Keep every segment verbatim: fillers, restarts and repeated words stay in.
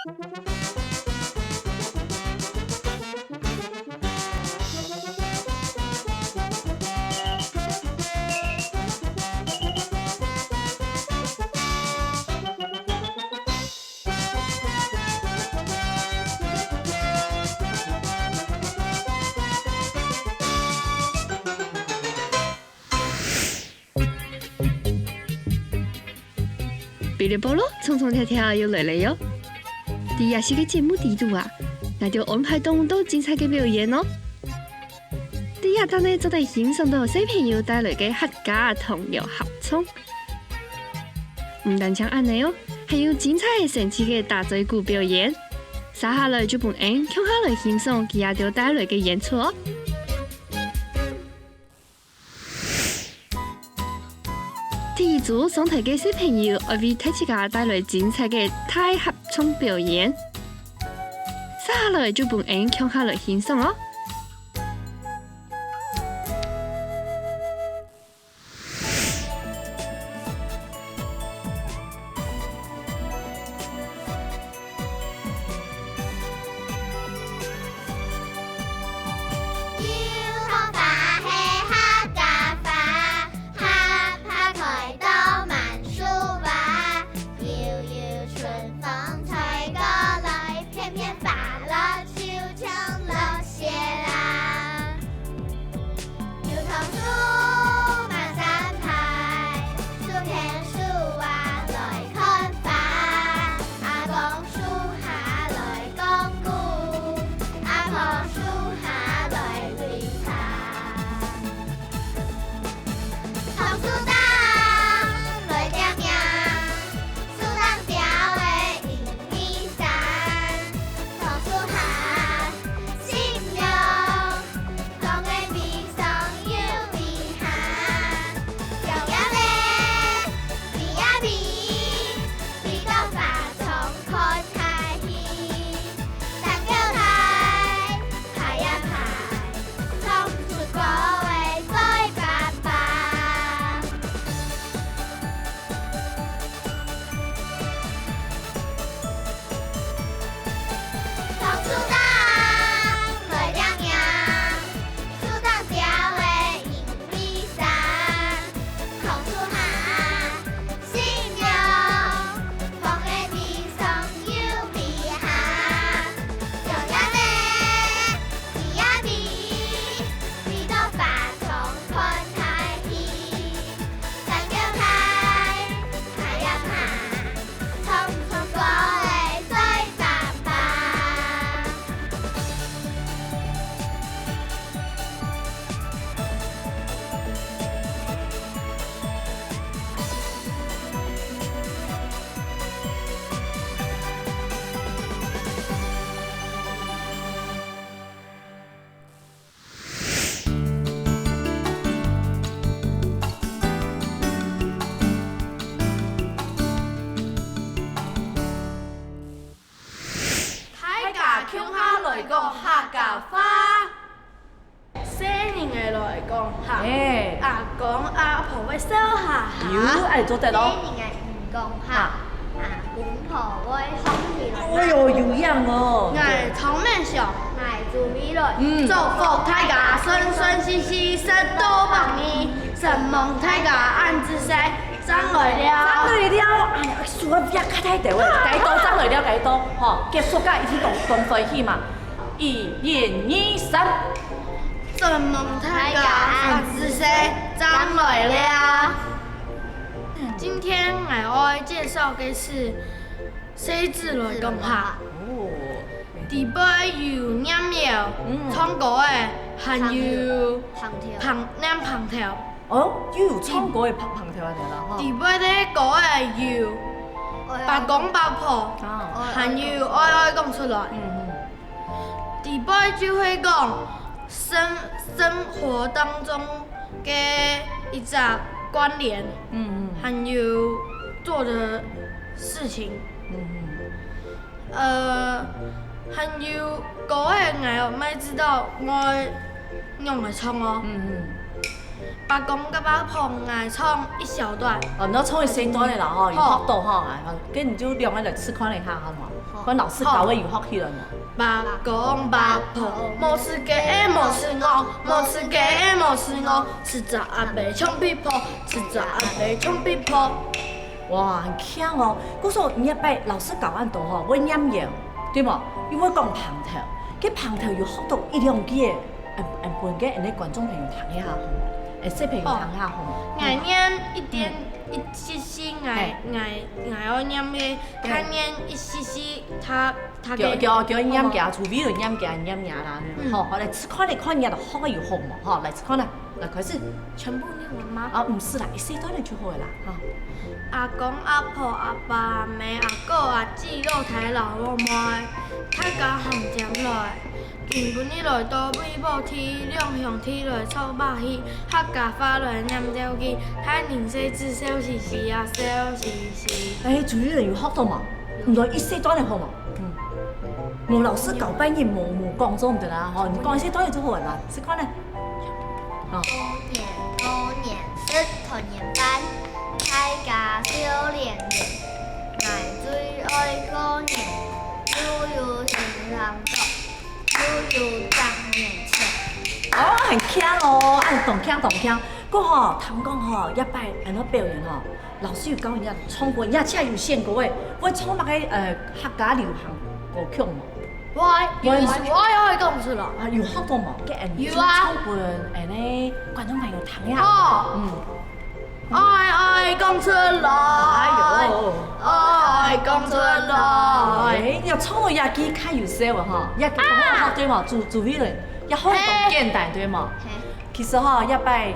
嗶哩啵哩，衝衝跳跳又來了喲！在這集个節目裡肚啊，𠊎兜安排當多精彩个表演哦！在這搭呢做得欣賞到細朋友帶來个客家童謠合唱。毋單淨恁呢哦，還有精彩神奇个打嘴鼓表演。接下來就分𫣆共下來欣賞佢兜帶來个演出哦！ 第一組上台个細朋友愛為大自家帶來精彩个大合唱表演。接下來就分𫣆共下來欣賞哦！ 大家共下來講客家話。細人仔來講客，欸。阿公阿婆會笑哈哈。有，愛做得哦。細人仔毋講客，啊。阿公婆會放起來。哎喲，有影哦。𠊎當面上，𠊎準備來。嗯。祝福大家順順序序，食到百二，承蒙大家恁仔細。 正來尞。正來尞，哎呀，手啊，別較大條啊，該多正來尞，該多，吼，結束个一定當，當歡喜嘛。一、二、三。承蒙大家恁仔細，正來尞。今天𠊎愛介紹个係細子來講客。哦。裡背有唸謠、嗯。唱歌个，還有唱條。捧，唸捧頭。 哦，又有唱歌个捧，捧頭恁樣啦，吼。裡背个歌仔有伯公伯婆，啊。還有哀哀講出來。嗯，嗯。裡背就會講生，生活當中个一隻關聯，嗯，嗯。還有做的事情。嗯，嗯。 呃，還有歌仔𠊎毋係知道愛仰般唱哦。嗯，嗯。伯公佮伯婆，𠊎唱一小段。哦，你愛唱一小段个啦吼，有學到吼，啊，該你就兩個來試看一下好無？看老師教个有學起來無？伯公伯婆，無食雞仔無食鵝，無食雞仔無食鵝，食隻鴨仔像嗶婆，食隻鴨仔像嗶婆。哇，很強哦！故所你這擺老師教恁多吼，會唸謠，對無？又會講鏨頭，該鏨頭有學到一兩句个，嗯嗯，分該𠊎等觀眾朋友聽一下好無？欸，小朋友聽一下好無？𠊎唸一點一息息，𠊎𠊎𠊎愛唸个，他唸一息息，他他个。叫叫叫佢唸佢，除非佢唸佢，唸佢啦。好，好，來試看一看，你學个有好無？好，來試看啦，來開始。全部唸完嗎？啊，毋使啦，一小段仔就好了啦，哈。阿公、阿婆、阿爸、阿姆、阿哥、阿姊、老弟、老妹，大家行前來。今晡日來到美寶地，兩兄弟來做把戲，客家話來唸條句，大人細子笑嘻嘻啊，笑嘻嘻。欸，主持人有學到無？毋對，一小段仔好無？嗯。無老師教半日無無講做毋得啦，吼，你講一小段仔就好了啦，試看咧。 過年過年食團圓飯，大家笑連連，𠊎最愛過年，又有新衫著，又有賺年錢。哦，很強哦，恁當強當強。過吼，聽講吼，這擺恁樣表演吼，老師有教你唱歌，你也有選歌誒，會唱麼个呃客家流行歌曲無？ 會，有一首愛愛講出來。啊，有學到無？該𠊎等有啊。唱分𠊎等个觀眾朋友聽呀。哦。嗯。愛愛講出來。哎喲。愛愛講出來。哎，你愛唱到這句較有笑啊吼，這句當好學對無？主主持人，這好當簡單對無？嘿。 其實吼，這擺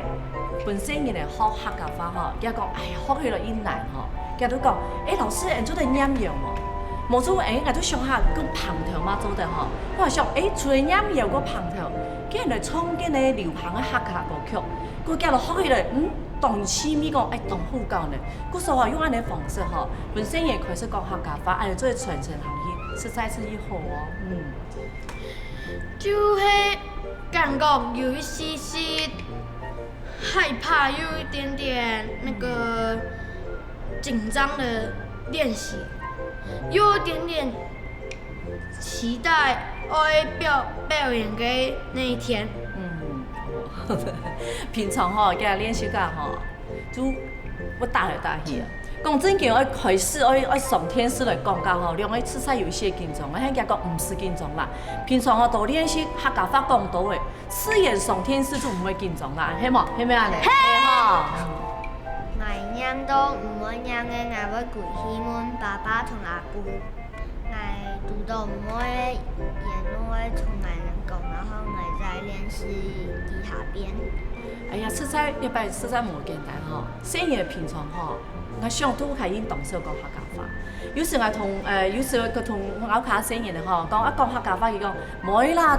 分細人仔學客家話吼，佢講，哎呀，學起來已難吼。佢就講，欸，老師，𠊎做得唸謠無？無就，欸，𠊎就想下，講鏨頭嘛做得吼。𠊎想，欸，除了唸謠个鏨頭，佢還來唱該个流行个客家歌曲，故佢就學起來，嗯，當趣味講，欸，當好搞呢。故所吼，用恁樣方式吼，分細人仔開始講客家話，恁樣做得傳承下去，實在是已好哦，嗯。 就係感覺有一息息害怕，又有一點點那個緊張的練習，又有一點點期待愛表表演个那一天。嗯，平常吼，佢練習个吼， 就會打來打去啊。講正經，愛開始愛愛上電視來講个吼，兩個實在有一些緊張。𠊎喊佢講毋使緊張啦，平常吼多練習客家話講多誒，自然上電視就毋會緊張啦，係無？係無恁樣？係吼。𠊎唸到毋會唸个，𠊎會歸去問爸爸同阿公。 𠊎堵著毋會个，佢會同𠊎講，然後𠊎再練習幾下遍。哎呀，實在，這擺實在無簡單吼。細人仔平常吼，𠊎想都還應當少講客家話。有時𠊎同，呃，有時𠊎同𠊎屋下細人仔吼，講啊講客家話，佢講，無啦，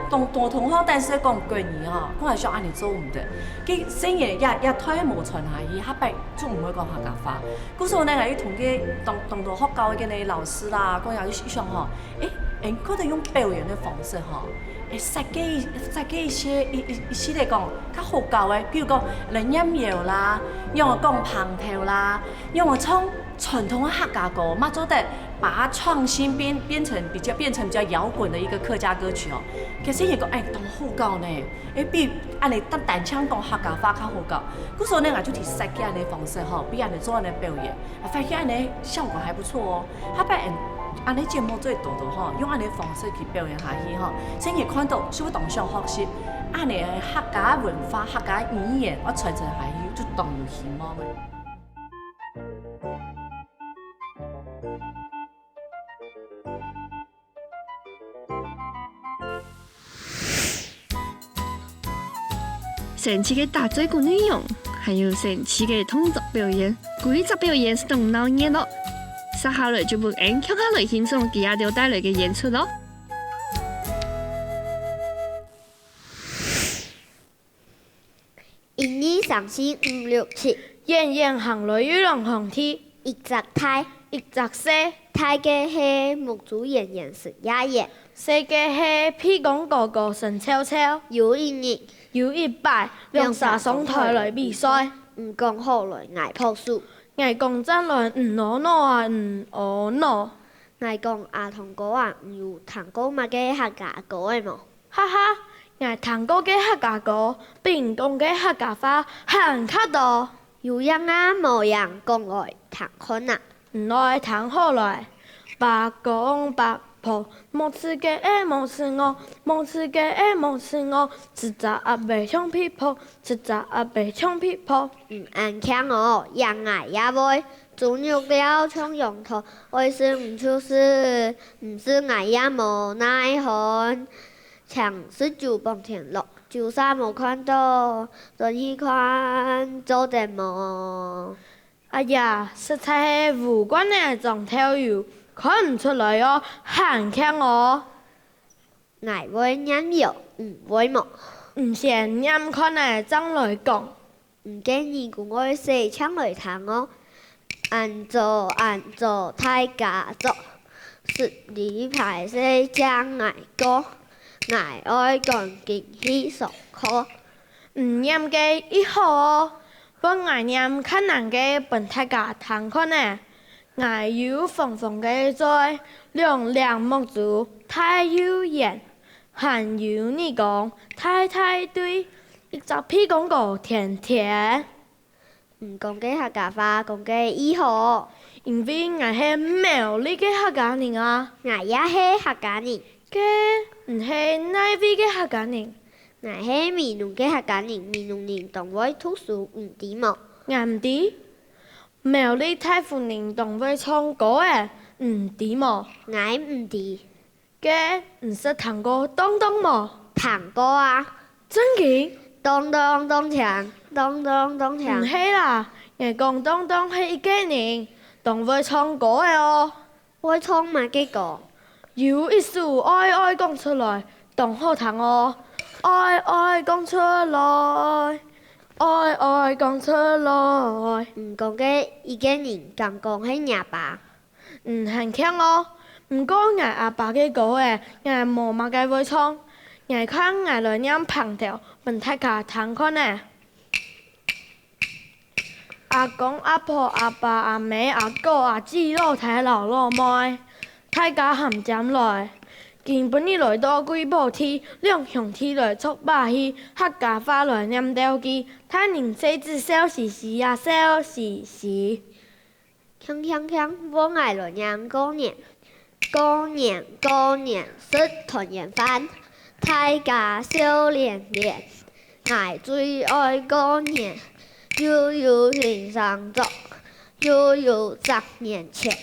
同同同學單係講國語吼，𠊎還想恁樣做毋得。佢細人仔也也太無傳下去，下擺就毋會講客家話。 故所呢，𠊎又同該當當多學校个該个老師啦，講也一想吼，欸，𠊎等可以用表演个方式吼，欸，設計設計一些一一一系列講較好搞个，比如講來唸謠啦，仰仔講鏨頭啦，仰仔唱傳統个客家歌，嘛做得把它創新變變成比較變成比較搖滾的一個客家歌曲哦。可是也講，欸，當好搞呢。 欸，比恁樣單單淨講客家話較好搞。故所呢，𠊎就提設計恁樣方式吼，比恁樣做恁樣表演，啊，發現恁樣效果還不錯哦。下擺恁恁樣節目做多多吼，用恁樣方式去表演下去吼，細人仔看到就會當想學習，恁樣客家文化、客家語言愛傳承下去，就當有希望个。 生趣个打嘴鼓內容，還有生趣个動作表演，歸隻表演係當鬧熱咯。接下來就分𠊎等共下來欣賞佢兜帶來个演出咯。一二三四五六七，遠遠行來又兩行地，一隻大，一隻細。大个係目珠圓圓、身也圓，細个係鼻公高高、身翹翹。有一日，有一擺，兩儕上臺來比賽。你講好來，𠊎拍手；𠊎講讚來，你哦喏啊，你哦喏。𠊎講：「阿通哥啊，你有聽過麼个客家歌仔無？」哈哈，𠊎聽過个客家歌，比你講个客家話還較多。有影啊無影，講來聽看啊！你來聽好來。伯公伯婆，無自家个無自我，無自家个無自我，一隻鴨仔唱皮婆，一隻鴨仔唱皮婆。嗯，恁慶哦，贏𠊎也會。豬肉料像羊駝，愛食毋就食，毋食𠊎也無奈何。請食酒幫天樂，酒煞無看到，轉去看做得無？哎呀，實在係烏罐仔裝豆油，看毋出來哦，還慶哦！𠊎會唸謠，你會無？你先唸看仔，正來講。你个耳公愛洗淨來聽哦。恁早恁早大家早，十二排四正𠊎過，𠊎愛趕緊去上課。你唸个已好哦，換𠊎唸較難个分大家聽看仔。𠊎有黃黃个嘴，兩粒目珠大又圓，還有耳公大大對，一隻鼻公高天天。你講个客家話講个已好哦。因為𠊎係苗栗个客家人啊。𠊎也係客家人。該你係哪位个客家人？𠊎係美濃个客家人，美濃人當會讀書，你知無？𠊎毋知。苗栗大湖人當會唱歌仔，你知無？𠊎毋知。 該你識聽過當當無？聽過啊。真經？當當當強，當當當強。毋係啦，𠊎講當當係一個人，當會唱歌仔哦。會唱麼个歌？有一首愛愛講出來，當好聽哦。愛愛講出來，愛愛講出來。你講个一個人，敢講係若爸？ 嗯，還慶哦。毋過𠊎阿爸个歌仔，𠊎無麼个會唱。𠊎看𠊎來唸旁頭，分大家聽看仔。阿公、阿婆、阿爸、阿姆、阿哥、阿姊、老弟摎老妹，大家含尖來。今晡日來到貴寶地，兩兄弟來捉把戲，客家話來唸鬥句，大人細子笑嘻嘻呀，笑嘻嘻。 鏘鏘鏘，換𠊎來唸過年。過年過年食團圓飯，大家笑連連。𠊎最愛過年，又有新衫著，又有著年錢。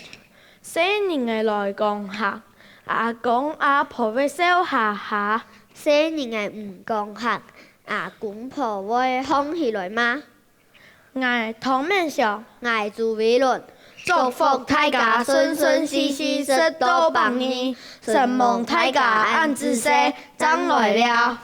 細人仔來講客，阿公阿婆會笑哈哈。細人仔毋講客，阿公婆會䟘起來罵。 𠊎湯勉祥。𠊎朱偉倫。祝福大家順順序序，食到百二，承蒙大家，恁仔細，正來尞。